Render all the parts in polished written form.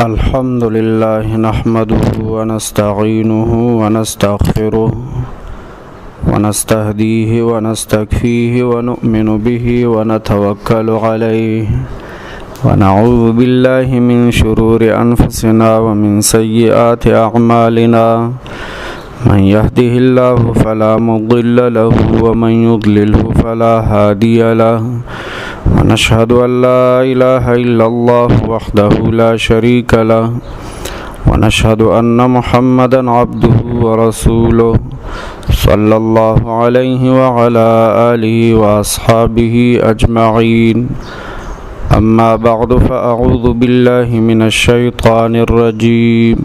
الحمد لله نحمده ونستعينه ونستغفره ونستهديه ونستكفيه ونؤمن به ونتوكل عليه ونعوذ بالله من شرور أنفسنا ومن سيئات أعمالنا. من يهده الله فلا مضل له ومن يضلله فلا هادي له. ونشهد أن لا إله إلا الله وحده لا شريك له، ونشهد أن محمدا عبده ورسوله صلى الله عليه وعلى آله وأصحابه أجمعين. أما بعد، فأعوذ بالله من الشيطان الرجيم.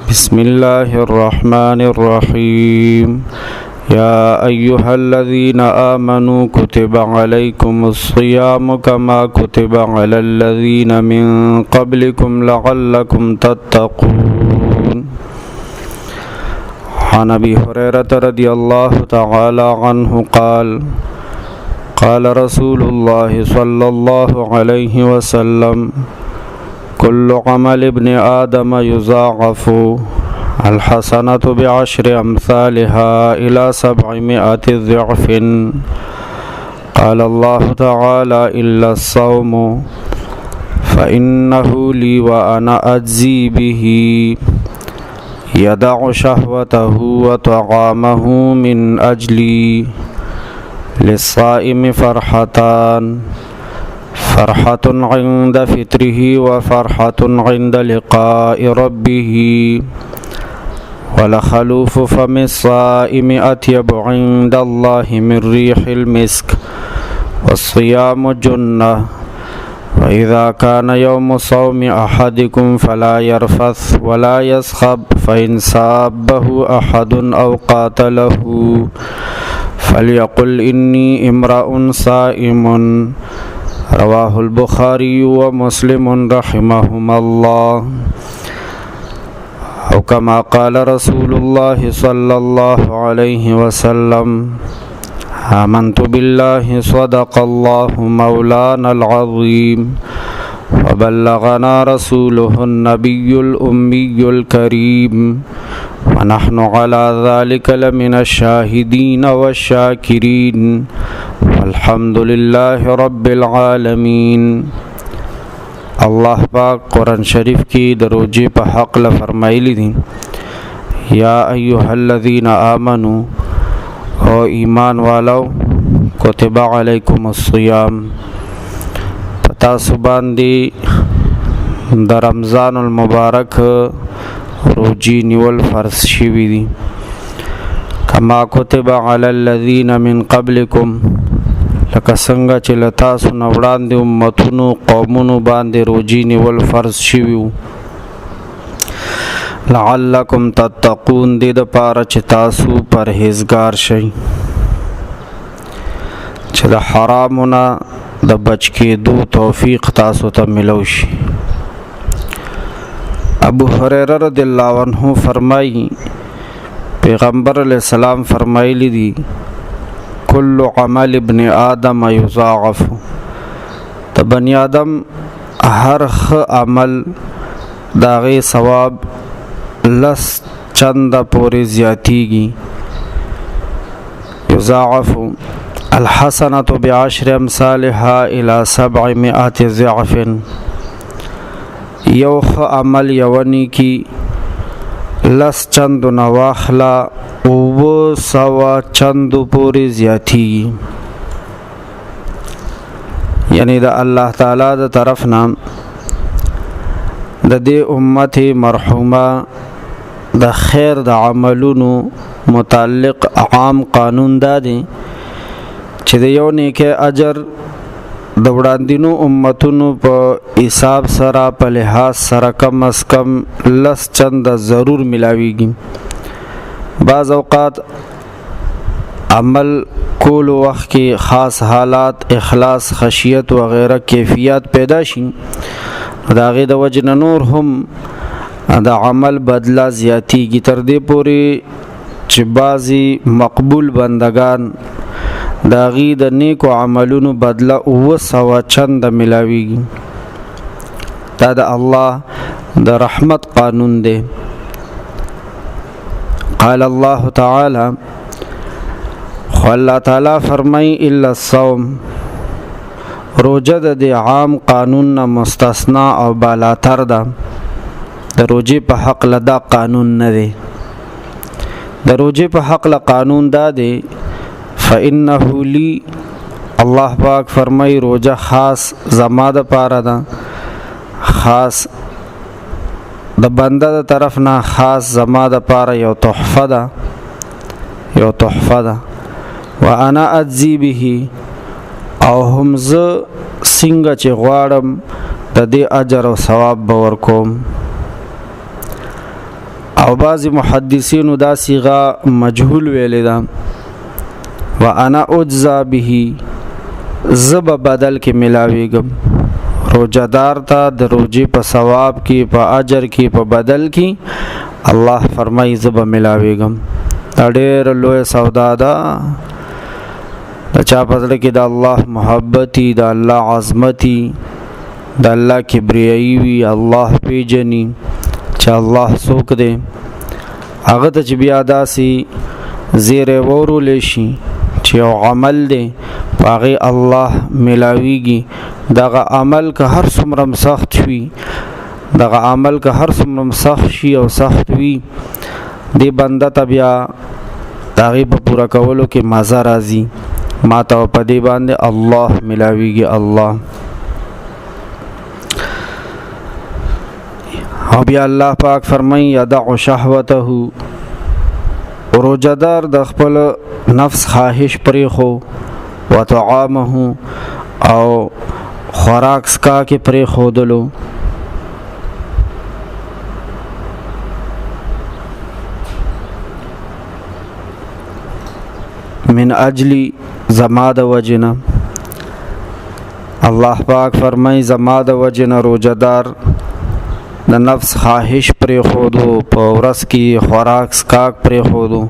بسم الله الرحمن الرحيم. يا أيها الذين آمنوا كتب عليكم الصيام كما كتب على الذين من قبلكم لعلكم تتقون. عن أبي هريرة رضي الله تعالى عنه قال: قال رسول الله صلى الله عليه وسلم: كل عمل ابن آدم يضاعف، الحسنة بعشر أمثالها إلى 700 ضعف. قال الله تعالى: إلا الصوم فإنه لي وأنا أجزي به. يدع شهوته وطعامه من أجلي. للصائم فرحتان، فرحة عند فطره وفرحة عند لقاء ربه. ولخلوف فم الصائم أطيب عند الله من ريح المسك. والصيام جنة. وإذا كان يوم صوم أحدكم فلا يرفث ولا يصخب، فإن سابه أحد أو قاتله فليقل إني امرأ صائم. رواه البخاري ومسلم رحمهما الله. أو كما قال رسول الله صلى الله عليه وسلم: آمنت بالله، صدق الله مولانا العظيم، وبلغنا رسوله النبي الأمي الكريم، ونحن على ذلك لمن الشاهدين والشاكرين، والحمد لله رب العالمين. الله پاک قرآن شریف کې د روزې په حق له فرمایلی دي: یا ایها الذین آمنو، او ایمان والو، کتب علیکم الصیام، تاسو باندې د رمضان المبارک روزي نیول فرض شوی دي، کما کتب علی الذین من قبلکم، لکه څنګه چې له تاسو نه وړاندې امتونو قومونو باندې روزي نیول فرض شوي وو، لعلکم تتقون، دې دپاره چې تاسو پرهیزګار شئ، چې د حرامو نه د بچ کېدو توفیق تاسو ته ملو شي. ابو هريره رضی الله عنه فرمایي، پیغمبر علیه السلام فرمایلی دي: کل عمل ابن آدم یضاعف، د بنی آدم هر ښه عمل د هغې ثواب 10 چنده پورې زیاتیږي. یضاعف الحسنة بعشر امثالها الى 700 ضعف، یو ښه عمل یوه نیکي 10 چندو نه واخله 700 چندو پورې زیاتیږي. یعنی د الله تعالی د طرف نه د دې امت مرحومه د خیر د عملونو متعلق عام قانون دا دی چې د یو نیکه اجر د وړاندینو امتونو په حساب سره په لحاظ سره کم از کم 10 چنده ضرور ملاویږي. بعض اوقات عمل کولو وخت کې خاص حالات، اخلاص، خشیت وغیرہ کیفیات پیدا شي، د هغې د وجې نه نور هم د عمل بدله زیاتیږي، تر دې پورې چې بعضې مقبول بندگان د هغې د نیکو عملونو بدله 700 چنده ملاویږي. دا د الله د رحمت قانون دی. قال الله تعالی، خو الله تعالی فرمای الا الصوم، روزه د عام قانون نه مستثنا او بالاتر ده. د روزې په حق لدا قانون نه دی. د روزې په حق له قانون دا دی، فإنه لی، الله پاک فرمای روزه خاص زما د پاره ده، خاص د بنده د طرف نه خاص زما د پاره یو تحفه ده، یو تحفه ده. وانا اجزی به، او هم زه څنګه چې غواړم د دې اجر او ثواب به ورکوم. او بعضی محدثینو دا صیغه مجهول ویلې ده، وانا اجزا به، زب بدل کې ملاویږم. روزدار ته د روزي په ثواب کې، په اجر کې، په بدل کې الله فرمایي زب ملاویږم. دا ډېر لوی سودا ده. د چا په زړه کې د الله محبتي، د الله عظمتي، د الله کبریایي وي، الله پیژني چې الله څوک دی، هغه ته چې بیا داسې زیری ورول شي چې یو عمل دی په هغې الله ملاویږي. دغه عمل که هر څومره سخت وي، دغه عمل که هر څومره سخت شي او سخت وي، دی بنده ته بیا د هغې په پوره کولو کې مزه راځي. ما ته په دې باندې الله ملاویږي. الله او بیا الله پاک فرمایي یدع شهوته، روزدار د خپل نفس خواهش پرې خو، وطعامه، او خوراک سکا کې پرې خودلو. من اجلی، زما د وجنه. الله پاک فرمای زما د وجنه روزدار د نفس خواهش پرې خودو، په ورځ کې خوراک سکاک پرې خودو.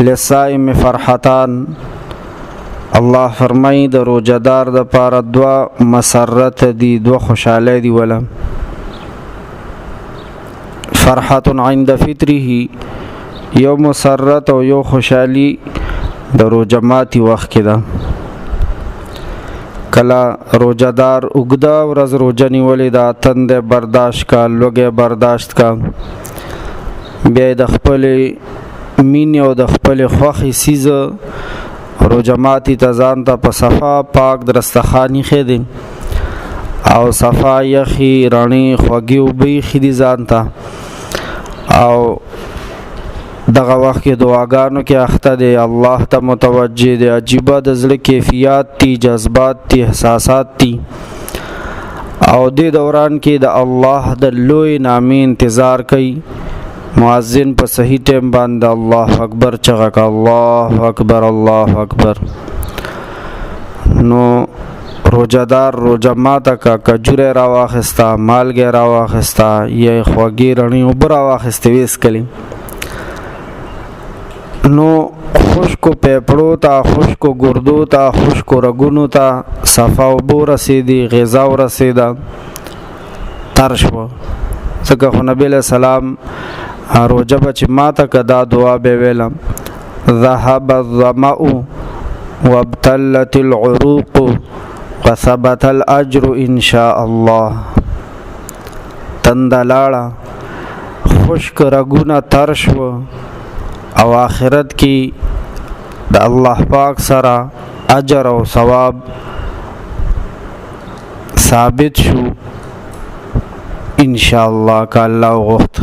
لصائم فرحتان، الله فرمای د روزدار د پاره دوا مسرت دي، دوا خوشاله دي. ولا فرحت عند فطره، یو مسرت او یو خوشحالي د روزه ماتي وخت کې ده. کله روزدار اوږده ورځ روزه نیولې ده، تندې برداشت کا، لوږې برداشت کا، بیا د خپلې مینې او د خپلې خوښې څیز روزه ماتي ته ځان ته په صفا پاک درستخان ایښی دی او صفا یخي رڼې خوږې اوبه ایښي دي ځان ته، او دغه وخت کې دعاګانو کې اخته دی، الله ته متوجه دی. عجیبه د زړه کیفیات دي، جذبات دي، احساسات دي. او دې دوران کې د الله د لوی نامې انتظار کوي. مؤذن په صحیح ټیم باندې الله اکبر چغه کا، الله اکبر الله اکبر. نو روزدار روزه ماته کا، کجوره راواخستا، مالګه راواخستا، یا خوږې رڼې اوبه راواخستې ویسکلې، نو خشکو پیپړو ته، خشکو ګردو ته، خشکو رګونو ته صفا اوبه ورسېدې، غذا ورسېده، تر شوه. ځکه خو نبي علیه السلام روژه به چې ماته که دا دعا به ویله، ذهب الظمأ وابتلت العروق وثبت الأجر إن شاء الله. تنده لاړه، خشک رګونه تر شو، او آخرت کې د الله پاک سره اجر او ثواب ثابت شو ان شاء الله که الله وغوښت.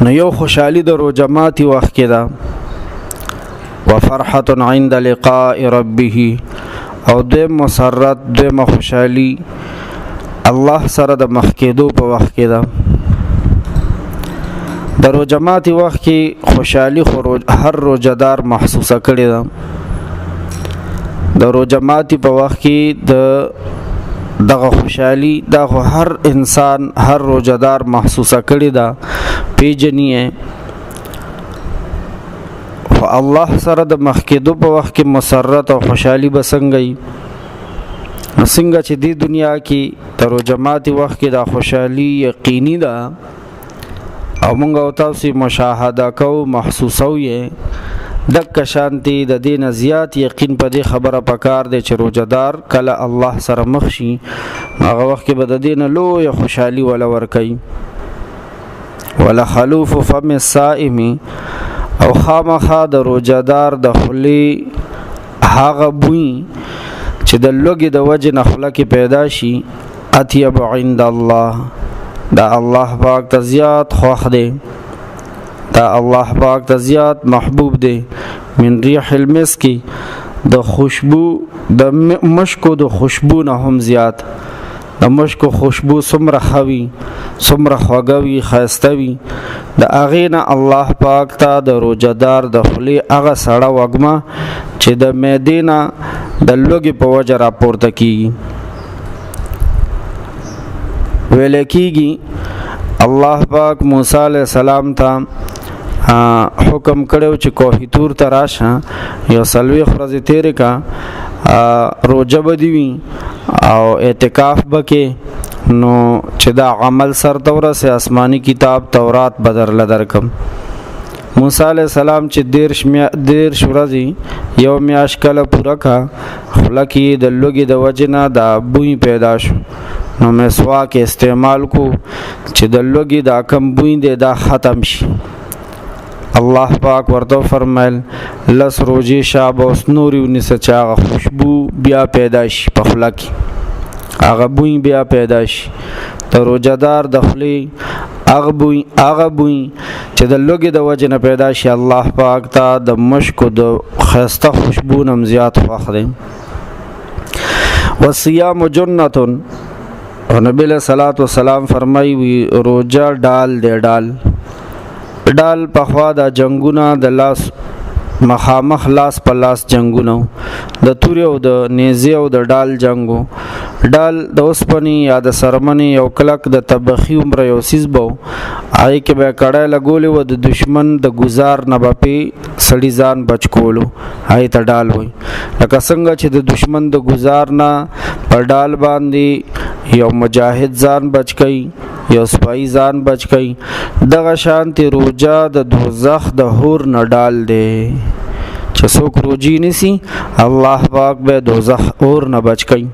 نو یو خوشحالي د روژه ماتي وخت کې ده، وفرحة عند لقاء ربه، او دویم مسرت، دویمه خوشحالي الله سره د مخ کېدو په وخت کې ده. د روژه ماتي وخت کې خوشحالي خو هر روژهدار محسوسه کړې ده. د روژه ماتي په وخت کې د دغه خوشحالي دا خو هر انسان، هر روژهدار محسوسه کړې ده، پیژني یې. خو الله سره د مخ کېدو په وخت کې مسرت او خوشحالي به څنګه وي؟ نو څنګه چې د دنیا کې تر جماعت وخت کې دا خوشحالي یقیني ده او موږ او تاسو مشاهده کو محسوسو یې، دک شانتی د دین زیات یقین په دې خبره پکار دی چې روزدار کله الله سره مخ شي، هغه وخت کې به د دین لوی خوشحالي ولا ور کوي. ولا خلوف فم الصائم، او خامخا د روزدار د خلی هغه بوی چې د لوګي د وجه نه خله کې پیدا شي، اطیب عند الله، دا الله پاک ته زیات خوښ دی، دا الله پاک ته زیات محبوب دی، من ریح المسک، د خوشبو د مشکو د خوشبو نه هم زیات. د مشکو خوشبو څومره خوي، څومره خوږوي، خیسته وي، د هغې نه الله پاک ته د روزدار د خولې هغه سړه وږمه چې د معدې نه د لوږې په وجه راپورته کیږي. ویل کیږي الله پاک موسی علیہ السلام ته حکم کړو چې کوه تور ته راشه، یو سلوي ورځې تیرې کا، روزه به دی وي او اعتکاف بکې، نو چې دا عمل سر ته ورسې آسماني کتاب تورات بدر لدرکم. موسی علی السلام چې 30 ورځې یو میاش کله پوره کا، خله کې د لوګي د وجنه دا بوی پیدا شو، نو مسواک استعمال کو چې د لوګي دا کم بوی دی دا ختم شي. الله پاک ورته فرمایل لس روزي شاب اوس نوري ونیسه چې هغه خوشبو بیا پیدا شي په خوله کې، هغه بوی بیا پیدا شي. د روزدار د خولې هغه بوی، هغه بوی چې د لوګي د وجې نه پیدا شي، الله پاک ته د مشکو د ښایسته خوشبو نه زیات خوښ دی. والصيام جنة، او نبی له صلوات و سلام فرمایي وی روزه ډال دی. ډال ډال پخوا دا جنگونه د لاس مخامخ لاس په لاس جنگونه، د تورې او د نیزې او د ډال جنگو. ډال د اوسپنې یا د سرمنې یو کلک د طبخي عمر یو څیز به و، هغې کې به یې کړی لګولې وه، د دشمن د ګزار نه به پې سړي ځان بچ کولو، هغې ته ډال وایي. لکه څنګه چې د دشمن د ګزار نه په ډال باندې یو مجاهد ځان بچ کوي، یو سپای ځان بچ کوي، دغه شانتې روژه د دوزخ د هور نه ډال دی. چې څوک روجي نیسي الله پاک به دوزخ اور نه بچ کوي.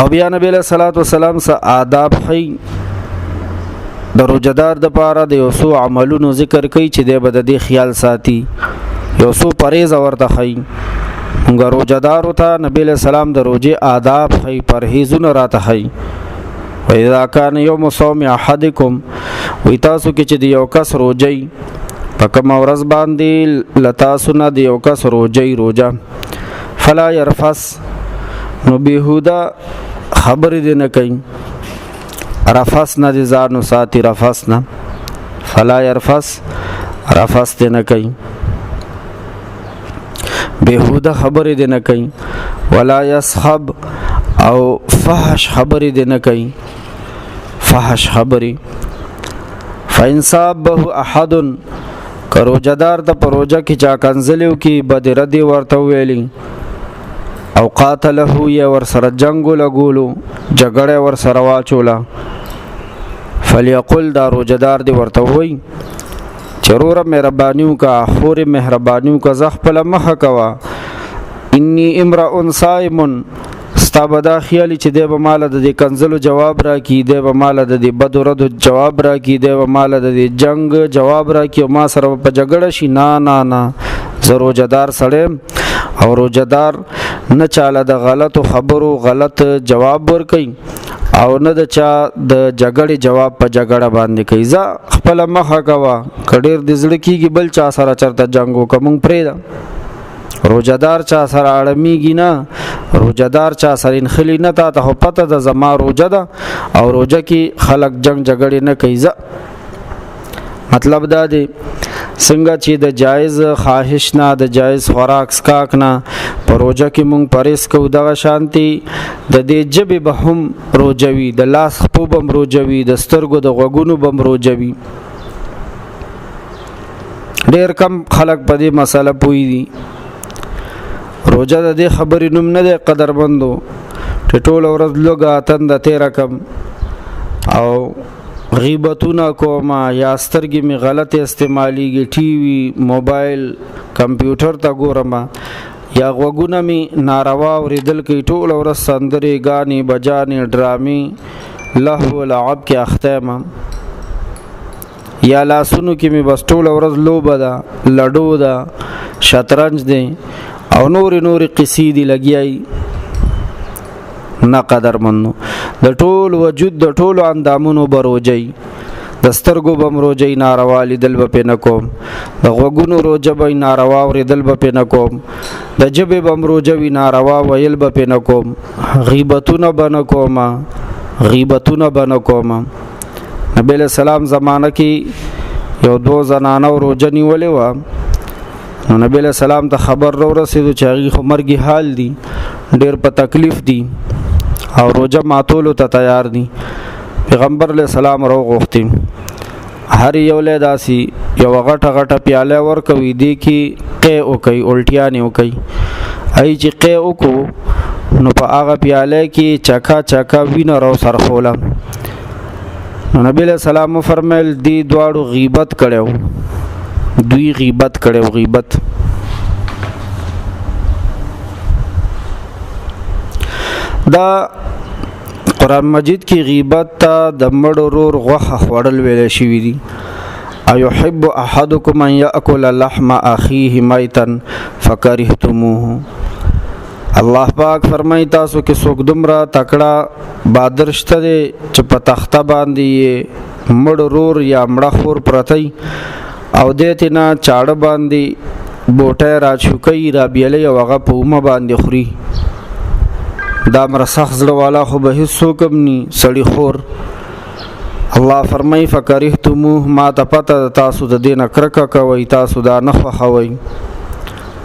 او بیا نبی له صلوات و سلام سره آداب خي د روزدار د پاره د یو څو عملونو ذکر کوي چې دی به د دې خیال ساتي، یو څو پرهیز ورته ښیي. موږ روزدار ته نبی له سلام د روزې آداب ښیي، پرهیزونه راته ښیي. واذا كان يوم صوم احدكم، وی تاسو کې چې د یو کس روزي په کوم ورځ باندې لتاسو نه د یو کس روزي روزه، فلا يرفس، نو بهوده خبرې دې نه کوي، رفس نه دې ځان ساتي، رفس نه، فلا يرفس، رفس دې نه کوي، بهوده خبرې دې نه کوي، ولا يسخب، او فحش خبرې دې نه کوي، فحش خبرې. فإن صابه احد، کروجدار ته پروژه کې چا کنزلیو کې بد ردی ورته ویلی او قاتله، یې ور سره جنگ لګولو، جګړه ور سره واچوله، فلیقل، دا روجدار دی ورته وای چې روره مهرباني وکړه، خورې مهرباني وکړه، زه خپله مخه کوه، انی امرأ صائم، ستا به دا خیالي چې دی به ماله د دې کنځلو جواب راکړي، دی به ماله د دې بدو ردو جواب راکړي، دی به ماله د دې جنګ جواب راکړي او ما سره به په جګړه شي. نه نه نه، زه روژهدار سړی یم او روژهدار نه چاله د غلطو خبرو غلط جواب ورکوي او نه د چا د جګړې جواب په جګړه باندې کوي. ځه خپله مخه کوه، که ډېر دې زړه کېږي بل چا سره چېرته جنګ وکړه، موږ پرېږده. روزدار چا سره اړمیږي نه، روزدار چا سره انخلی نه، تا ته خو پته ده زما روزه ده او روزه کې خلک جنگ جګړې نه کوي. ځه مطلب دا دی څنګه چې د جایز خواهش نه، د جایز خوراک سکاک نه په روزه کې مونږ پرهیز کوو، دغه شانتي د دې ژبې به هم روزه وي، د لاس خپو به هم روزه وي، د سترګو د غوږونو به هم روزه وي. ډیر کم خلک په دې مسله پوي دي. روزه د دې خبرې نوم نه دی قدرمندو چې ټول ورځ لوګه تنده تیره کم او غیبتونه کوم یا سترګې می غلط استعمالیږي، ټي وي، موبایل، کمپیوټر ته ګورم، یا غوګونه می ناروا اوریدل کوي، ټول ورځ سندرې، غانې، بجانې، ډرامې، لهو لعب کې اخته ما، یا لاسونو کې می بس ټول ورځ لوبه ده، لډو ده، شطرنج دی او نورې نورې قصې دي لګیای. نه قدرمنو، د ټول وجود د ټولو اندامونو بروجي، د سترګو بم روجي ناروا لیدل به پې نه کوم، د غوږونو روجه به ناروا اورېدل به پې نه کوم، د ژبې بم روجه وي ناروا ویل به پې نه کوم، غیبتونه به نه کوم، غیبتونه به نه کوم. نبی علیہ السلام زمانه کې یو دو زنانه روجه نیولې وه، نو نبی علیہ السلام ته خبر را ورسېدو چې هغوی خو مرګي حال دي، ډېر په تکلیف دي او روجه ماتولو ته تیار دي. پیغمبر علیہ السلام را وغوښتي، هر یو له داسي یو غټه غټه پیاله ورکوي، دی کې قی وکي، الټیانې وکي. ای چې قی وکړو نو په هغه پیاله کې چکا چکا وینه را سرخوله. نو نبی علیہ السلام فرمایل دی دواړو غیبت کړو، دوی غیبت کړو. غیبت دا قرآن مجید کې غیبت ته د مړ ورور غوښه خوړل ویل شوي دي. ایحب احدکم ان یاکل لحم اخیه میتا فکرهتموه. الله پاک فرمایي تاسو کې څوک دومره تکړه بادر شته دی چې په تخته باندې یې مړ ورور یا مړه خور پرته او دې تینا چاړه باندې بوټی را چوکوي، را بیلوي او هغه په اومه باندې خوري. دا مره سخت زړه والا خو به هیڅوک هم ني سړي خور. الله فرمایي فکرهتموه، ما ته پته ده تاسو د دې نه کرکه کوئ، تاسو دا نه خوښوئ.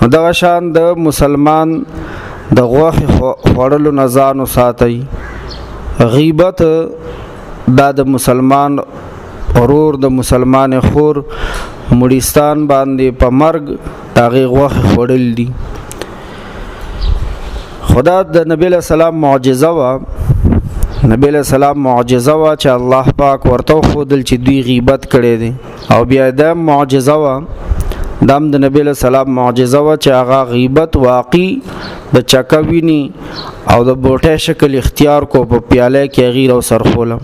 نو دغه شان د مسلمان د غوښې خوړلو نه ځان وساتئ. غیبت دا د مسلمان ورور د مسلمان خور مړیستان باندې په مرګ د هغې غوښې خوړل دي. خدا د نبی له سلام معجزه وه، نبی له سلام معجزه وه چې الله پاک ورته وښودل چې دوی غیبت کړی دی. او بیا دا معجزه وه، دام د نبی له سلام معجزه وه چې هغه غیبت واقعي د چکه ویني او د بوټي شکل اختیار کو، په پیاله کې هغې راو سرخوله.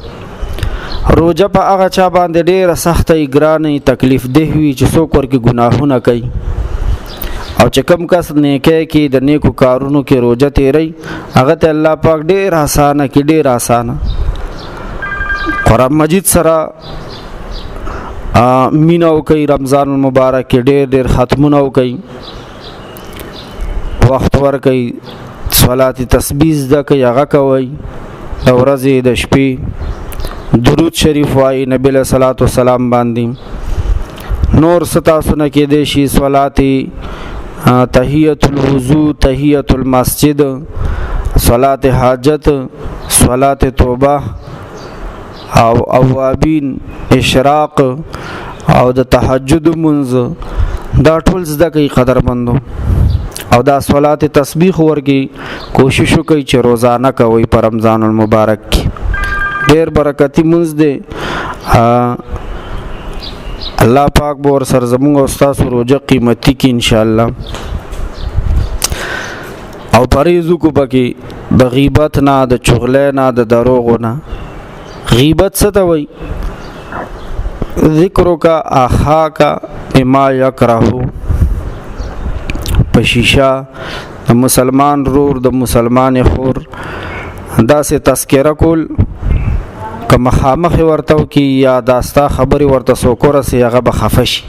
روژه په هغه چا باندې ډېره سخته ګرانه تکلیف ده وي چې څوک ورکې ګناهونه کوي، او چې کم کس نیکه کې د نیکو کارونو کې روژه تیری هغه ته الله پاک ډېر اسانه کې، ډېر اسانه. قرآن مجید سره مینه وکړئ، رمضان المبارک کې ډېر ډېر ختمونه وکړئ، وخت ورکړئ، صلات تسبیح زده کړئ، هغه کوئ د ورځې د شپې، درود شریف وایي نبی علیہ الصلوۃ والسلام باندې. نور ستاسو نه کې دی شي صلات تحیت الوضو، تحیت المسجد، صلات حاجت، صلات توبه او اوابین، اشراق او د تهجد منځ، دا ټول زده کوي قدرمندو. او دا صلات تسبیح ورکی کوشش وکړئ چې روزانه کوئ په رمضان المبارک کې، ډېر برکتی منځ دی. الله پاک به ورسره زموږ او ستاسو روژه قیمتي کړي ان شاء الله. او پرهیز وکړو پکې د غیبت نه، د چغلۍ نه، د دروغو نه. غیبت څه ته وایي؟ ذکرک اخاک بما یکره، په شیشه د مسلمان رور د مسلمان خور داسې تذکره کول که مخامخ ورته وکي یا داستا خبرې ورته څوک ورسي هغه به خفه شي.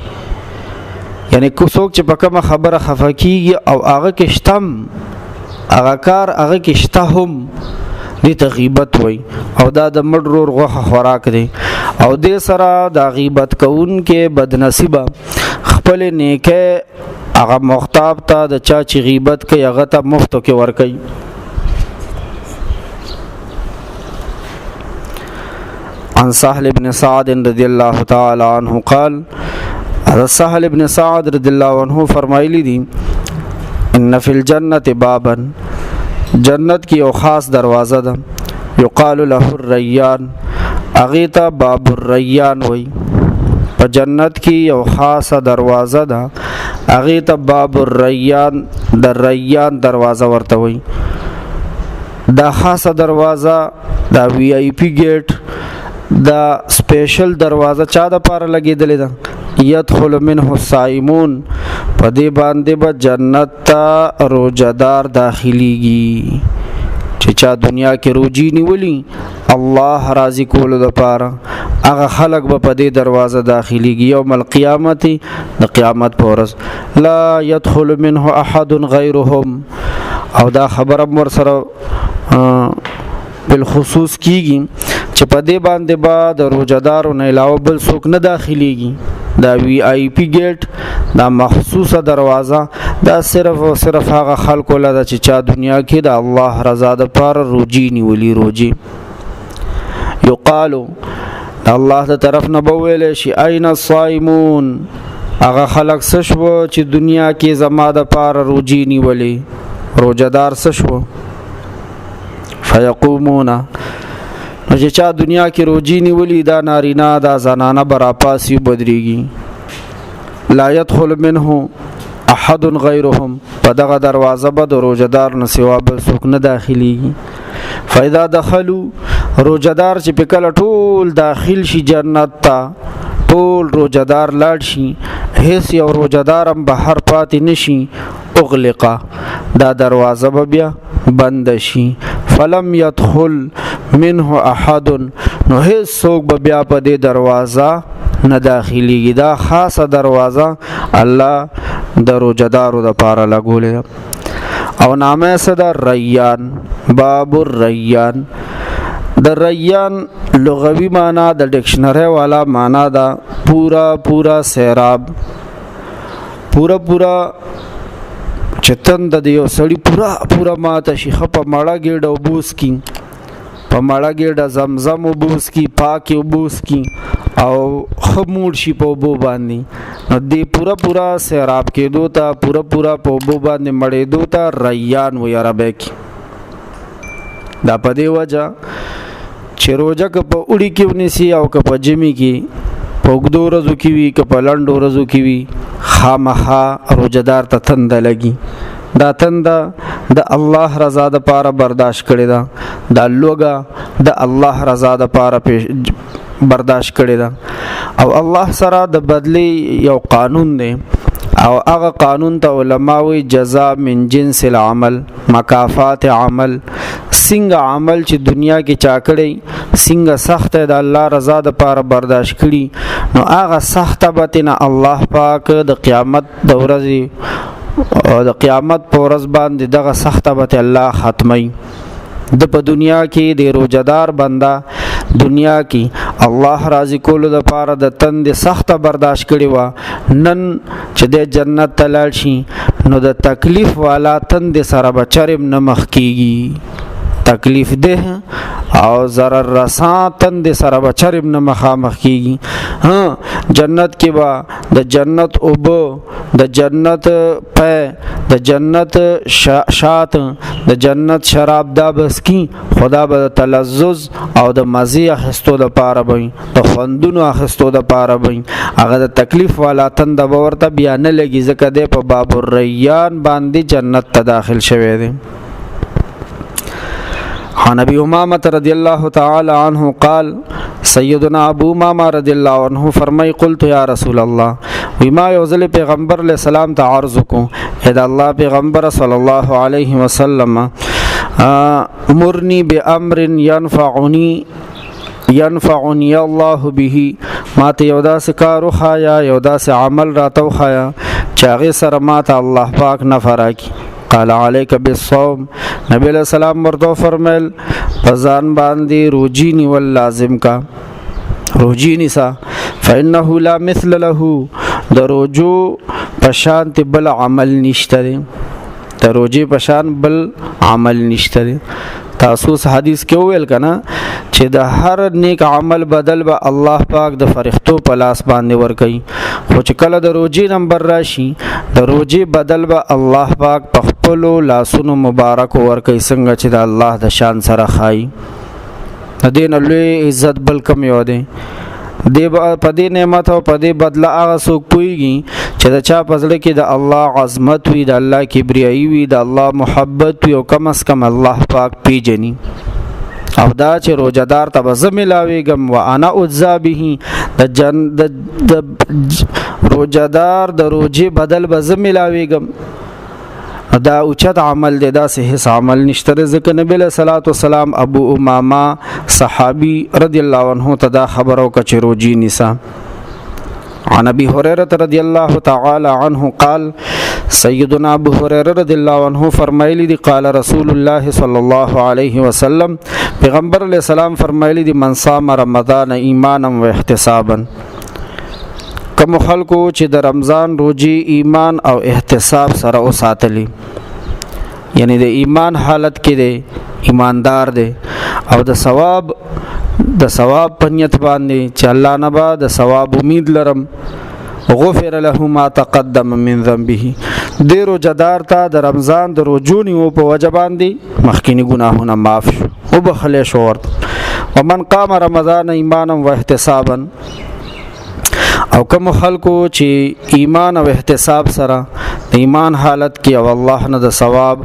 یعنی کو څوک چې په کومه خبره خفه کیږي او هغه کې شتم هغه کار هغه کې شته هم، دې ته غیبت وای. او دا د مړ رور غوښه خوراک دی. او دې سره دا غیبت کوونکې بدنصیبه خپل نیکه هغه مختاب ته د چا چې غیبت کوي هغه ته مفتو کې ور کوي. عن سهل بن سعد رضی الله تعالی عنہ قال، حضرت سهل بن سعد رضی الله عنه فرمایلی دي، ان فی الجنه بابا، جنت کې یو خاص دروازه ده، یقال له الریان، اغیتا باب الریان وای. په جنت کې یو خاصه دروازه ده، اغیتا باب الریان، د ریان دروازه ورته وای. دا خاصه دروازه، دا وی آی پی گیټ، دا سپیشل دروازه چا د پاره لګیدلې ده؟ يدخل منه الصائمون، په دې باندې به جنت ته روزدار داخليږي. چې چا دنیا کې روجي نیولي الله راضي کولو د پاره، هغه خلق به په دې دروازه داخليږي یوم القیامت، د قیامت پر ورځ. لا يدخل منه احد غیرهم. او دا خبره مور سره بالخصوص کیږي چې په دې باندې با د روزدارو نه علاوه بل څوک نه داخليږي. دا وی آی پی گیټ، دا مخصوصه دروازه، دا صرف او صرف هغه خلکو لده چې چا دنیا کې د الله رضا د پاره روجي نیولي روجي. یقالو، الله د طرف نه بویل شي، اين الصائمون، هغه خلک څه شو چې دنیا کې زما د پاره روجي نیولي، روزدار څه شو؟ فیقومون، نو چې چا دنیا کې روجي نیولي، دا نارینا دا زنانه براپاسی بدريږي. لا يدخل منه احد غيرهم، په دغه دروازه به د روزدار نه سوا بل څوک نه داخليږي. فاذا دخلوا، روزدار چې په کله ټول داخل شي جنت ته، ټول روزدار لاړ شي، هیڅ یو روزدارم بهر پاتې نشي، اغلقه، دا دروازه به بیا بند شي. فلم يدخل منه احد، نو هیڅ څوک به بیا په دې دروازه نه داخليږي. دا خاصه دروازه الله د روزدارو د پاره لګولې. او نامه صدر ریان، باب الریان. د ریان لغوي معنا د ډکشنری والا معنا دا پورا پورا سیراب، پورا پورا چتن د یو سړی پورا پورا ماته شي، خپ مړه ګډه وبوس کی، په مړه ګډه زمزم وبوس کی، پاک وبوس کی او خموړ شي په وبو باندې. نو دی پورا پورا سیراب کېدو ته، پورا پورا په وبو باندې مړېدو ته ریان و عربی کې. دا په دی وجه چې روزه که په اوړي کې ونیسي او که په جمی کې، په اوږدو ورځو کې وي که په لنډو ورځو کې وي، خامخا روزدار ته تنده لګي. دا تنده د الله رضا د پاره برداشت کړي ده، دا لوګه د الله رضا د پاره برداشت کړي ده. او الله سره د بدلی یو قانون دی، او هغه قانون ته علما وی جزاء من جنس العمل، مکافات عمل. څنګه عمل چې دنیا کې چا کړی، څنګه سخت د الله رضا د پاره برداشت کړي، نو هغه سخت به تنه الله پاک د قیامت د ورځې، د قیامت په ورځ باندې دغه سخت به الله ختمي. د په دنیا کې د روزدار بنده دنیا کې الله راضي کولو د پاره د تند سخت برداشت کړي وا، نن چې د جنت ته لاړ شي نو د تکلیف والا تند سره بچرم نه مخ کیږي. تکلیف ده او ضرر رسان تند سره بچرم نه مخامخ کیږي. ها، جنت کې با د جنت اوبو، د جنت په، د جنت شات، د جنت شراب دا بس کی، خدا به تلذذ او د مزي اخستو د پاره به، د خوندونو اخستو د پاره به، هغه د تکلیف والا تند به ورته بیا نه لګي، ځکه د په باب الریان باندې جنت ته داخل شوی دی. عن ابي امامه رضی الله تعالی عنه قال، سیدنا ابو امامه رضی الله عنه فرمای، قلت یا رسول الله، وما یوزل پیغمبر علیہ السلام ته عرض کو، اې د الله پیغمبر صلی الله علیه وسلم، مرنی بامر ينفعني ينفعني الله به، ما ته یو داسې کار وښایا، یو داسې عمل راته وښایا چې هغې سره ما ته الله پاک نفع راکړي. قال عليك بالصوم، نبی علیہ السلام ورته فرمایل، په ځان باندې روجي نیول لازم کا، روجي نیسا، فإنه لا مثل له، د روجو په شان بل عمل نشته دی، د روجي په شان بل عمل نشته دی. تاسو حدیث کې ویل کنه چې د هر نیک عمل بدل به الله پاک د فرښتو په لاس باندې ور کوي، خو چې کله د روزي نمبر راشي، د روزي بدل به الله پاک په خپل لاسونو مبارک ور کوي، څنګه چې د الله د شان سره خای. د دین لوی عزت بل کم یو دی. دی په دې نعمت او په دې بدله هغه څوک پويږي چې د چا په زړه کې د الله عظمت وي، د الله کبریایي وي، د الله محبت وي، او کم از کم الله پاک پیژني. او دا چې روزدار ته به زه ملاویږم، وانا اجزا به، د جن د روزدار د روزي بدل به زه ملاویږم. دا اوچت عمل دی، دا سه هیڅ عمل نشته. ځکه نبی له صلوات والسلام ابو امامه صحابي رضی الله عنه ته دا خبرو کچ روجی نسا. عن ابي هريره رضی الله تعالی عنه قال، سيدنا ابو هريره رضی الله عنه فرمایلی دی، قال رسول الله صلی الله علیه وسلم، پیغمبر علیہ السلام فرمایلی دی، من صام رمضان ایمانا و احتسابا، کوم خلکو چې د رمضان روزي ایمان او احتساب سره وساتلی، یعنی د ایمان حالت کې دی، ایماندار دی، او د ثواب په نیت باندې چې الله نه با د ثواب امید لرم، غفر له ما تقدم من ذنبه، د روزدار ته د رمضان د روزو نیو په وجه باندې مخکینی ګناهونه معاف شو او بخله شو ورته. ومن قام رمضان ایمانا واحتسابا، او کوم خلکو چې ایمان او احتساب سره د ایمان حالت کې او الله نه د ثواب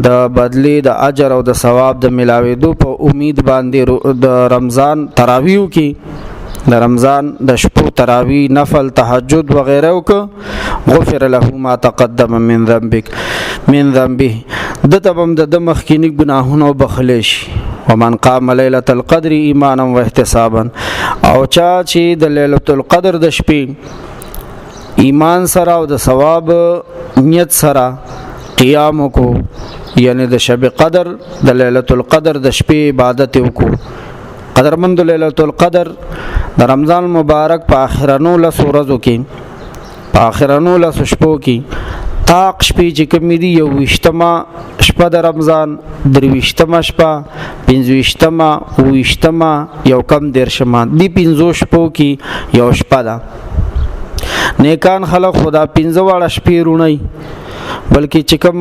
د بدلی د اجر او د ثواب د ملاویدو په امید باندې د رمضان تراویو کې، د رمضان د شپو تراوی، نفل، تهجد وغیرہ وک، غفر له ما تقدم من ذنبک من ذنبه، د تبم د مخکینی ګناهونو بخلیش. ومن قام ليله القدر ایمانا واحتسابا، او چا چې د ليله القدر د شپې ایمان سره او د ثواب نیت سره قیام وکړو، یعنی د شب قدر د ليله القدر د شپې عبادت وکړو. قدرمند، ليله القدر د رمضان مبارک په اخرنو لس ورځو کې، په اخرنو لس شپو کې، طاق شپې چې کومې دي، 21مه شپه د رمضان، 23مه شپه، 25مه، 27مه، یو کم 30مه، دی پنځو شپو کې یو شپه ده. نیکان خلک خدا پنځه واړه شپې رونی، بلکې چې کوم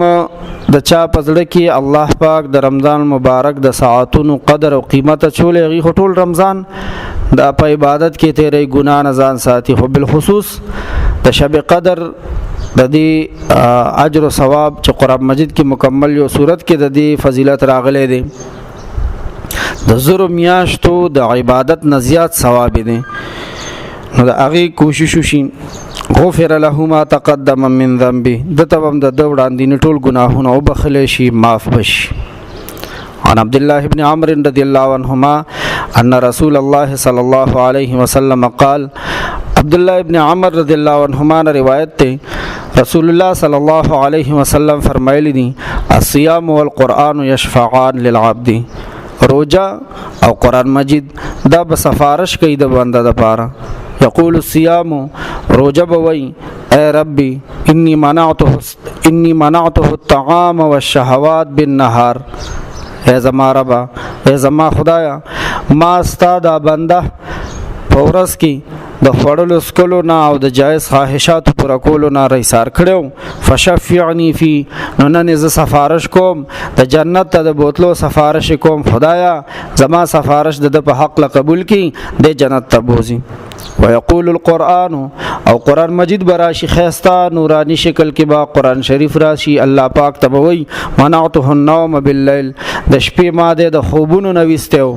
د چا پزړه کې الله پاک د رمضان مبارک د ساعتونو قدر او قیمت چولې غي، ټول رمضان د په عبادت کې تیرې، ګنا نه ځان ساتي. خو بالخصوص د شب قدر د دې اجر او ثواب چې قرآن مجید کې مکمل یو صورت کې د دې فضیلت راغلي دي، د زرو میاشتو د عبادت نه زیات ثواب دی، نو د هغه کوشش وشي. غفر له ما تقدم من ذنبه، د تبم د وړاندې ټول ګناهونه او بخل شي، معاف بشي. عن عبد الله بن عمرو رضي الله عنهما أن رسول الله صلى الله عليه وسلم قال، عبد الله ابن عمر رضی الله عنهما نے روایت ته رسول الله صلی الله علیه وسلم فرمایلی دي، الصيام والقرآن يشفعان للعبد، روزه او قرآن مجید دا به سفارش کوي د بنده د پاره. یقول الصيام، روزه به وای، اے ربي انی منعته الطعام والشهوات بالنهار، اے زما ربا، اے زما خدایا، ما ستا دا بنده په ورځ کې د خوړلو سکلو نه او د جایز خواهشاتو پر کولو نه ریسار کړو، فشفعنی فی، نو نن زه سفارش کوم، د جنت ته د بوتلو سفارش کوم، خدایا زما سفارش د په حق له قبول کی، د جنت ته بوزي. ويقول القرآن، او قرآن مجید براشي، خيستا نوراني شکل کې با قرآن شریف راشي، الله پاک ته وي، منعته النوم بالليل، د شپې ما د خوبونو نه وستو.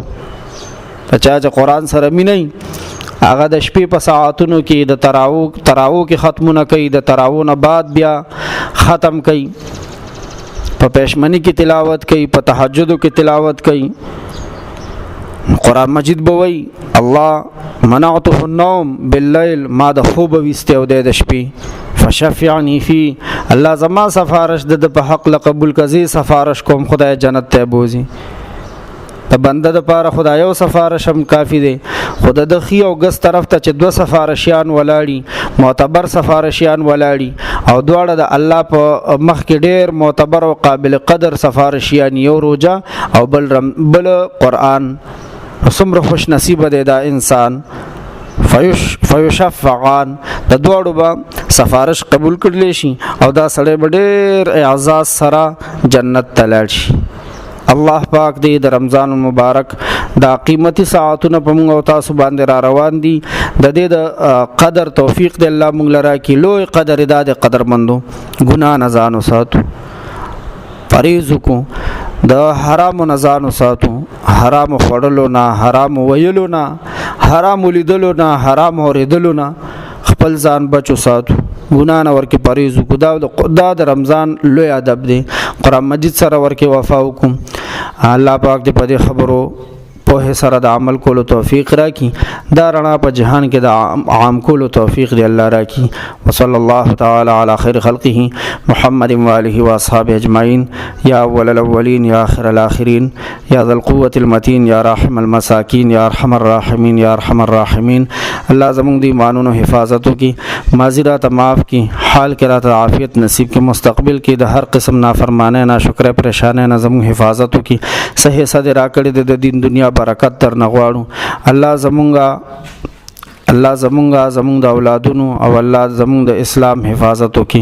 چا چې قرآن سره مینه، هغه د شپې په ساعتونو کې د تراو کې ختمونه کوي، د تراو نه بعد بیا ختم کوي، په پښمنی کې تلاوت کوي، په تهجد کې تلاوت کوي. قرآن مجید به وای، الله منعته النوم بالليل، ما د خوب وسته او د شپې، فشفعني فی، الله زما سفارش د په حق له قبول کزي، سفارش کوم، خدای جنت ته بوزي. د بنده د پاره خدای یو سفارش هم کافی دی، خو د خي او ګس طرف ته چې دوه سفارشیان ولاړی، معتبر سفارشیان ولاړی، او دواړه د الله په مخ کې ډیر معتبر او قابل قدر سفارشیان، یو روزه او بل بل قران. څومره خوش نصیب دی دا انسان. فیشفعان، د دواړو به سفارش قبول کړل شي او دا سړی به ډیر اعزاز سره جنت ته لاړ شي. الله پاک دې د رمضان المبارک دا قیمتي ساعتونه په موږ او تاسو باندې را روان دي، د دې د قدر توفیق دې الله موږ لرا کی. لوی قدر دا د قدرمندو، ګنا نه ځان وساتو، پریز کو، د حرام نه ځان وساتو، حرام خوړلو نه، حرام ویلو نه، حرام لیدلو نه، حرام اوریدلو نه خپل ځان بچو ساتو، ګنا نه ورکه پریزو کو. دا د رمضان لوی ادب دی. قرآن مجید سره ورکه وفا وکم. الله پاک دې په دې خبرو په سره د عمل کولو توفیق راکړي، دا رڼا په جهان کې د عام کولو توفیق دی الله راکړي. وصلی الله تعالی علی خیر خلقه محمد و آله و اصحابه اجمعین. یا اول الاولین، یا آخر الاخرین، یا ذا القوة المتین، یا راحم المساکین، یا ارحم الراحمین، یا ارحم الراحمین. الله زموږ د ایمانونو حفاظت وکړي، ماضی راته معاف کړي، حال کې راته عافیت نصیب کړي، مستقبل کې د هر قسم نافرمانه، ناشکره، پریشانه نه زموږ حفاظت وکړي. صحیح صدر راکړي، د دین دنیا برکت در نه غواړو. الله زمونږه، الله زمونږه، زمونږ د اولادونو او الله زمونږ د اسلام حفاظت وکي.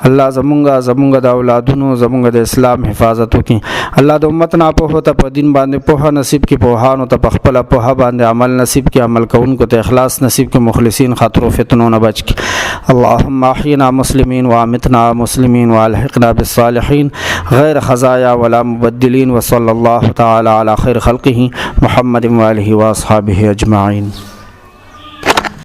الله زمونږه، زمونږ د اولادونو، زمونږ د اسلام حفاظت وکي. الله د امت نه په هوته په دین باندې په نصیب کې، په هانو ته په خپل په باندې عمل نصیب کې، عمل کوونکو ته اخلاص نصیب کې، مخلصین خاطر فتنو نه بچ کی. اللهم احینا مسلمین وامتنا مسلمین والحقنا بالصالحین غیر خزایا ولا مبدلین. وصلی الله تعالی علی خیر خلقه محمد و آله واصحابه اجمعین.